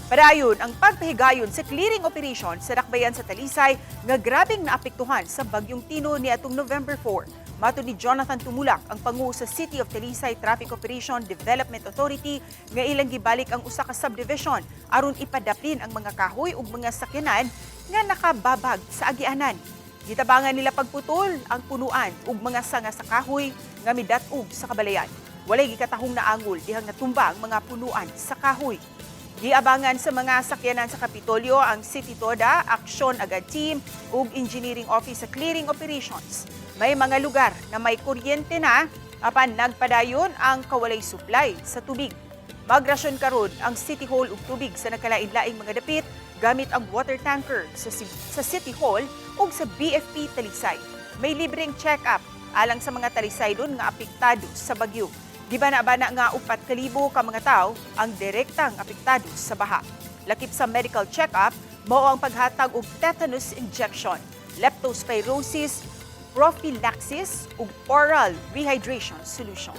Padayon ang pagpahigayon sa clearing operation sa dakbayan sa Talisay nga grabeng naapektuhan sa bagyong Tino niadtong November 4. Matod ni Jonathan Tumulak, ang pangu sa City of Talisay Traffic Operation Development Authority, nga ilang gibalik ang usa ka subdivision aron ipadaplin ang mga kahoy ug mga sakyanan nga nakababag sa agianan. Gitabangan nila pagputol ang punuan ug mga sanga sa kahoy nga midat-og sa kabalayan. Walay gikatahong naangol dihang natumba ang mga punuan sa kahoy. Giabangan sa mga sakyanan sa Kapitolyo ang City Toda, Aksyon Agad Team ug Engineering Office sa clearing operations. May mga lugar na may kuryente na apan nagpadayon ang kawalay supply sa tubig. Magrasyon karon ang City Hall og tubig sa nagkalain-laing mga dapit gamit ang water tanker sa City Hall ug sa BFP Talisay. May libreng check-up alang sa mga Talisaydon nga apektado sa bagyo. Gibana-bana nga 4,000 ka mga tao ang direktang apektado sa baha. Lakip sa medical check-up, mao ang paghatag og tetanus injection, leptospirosis, prophylaxis ug oral rehydration solution.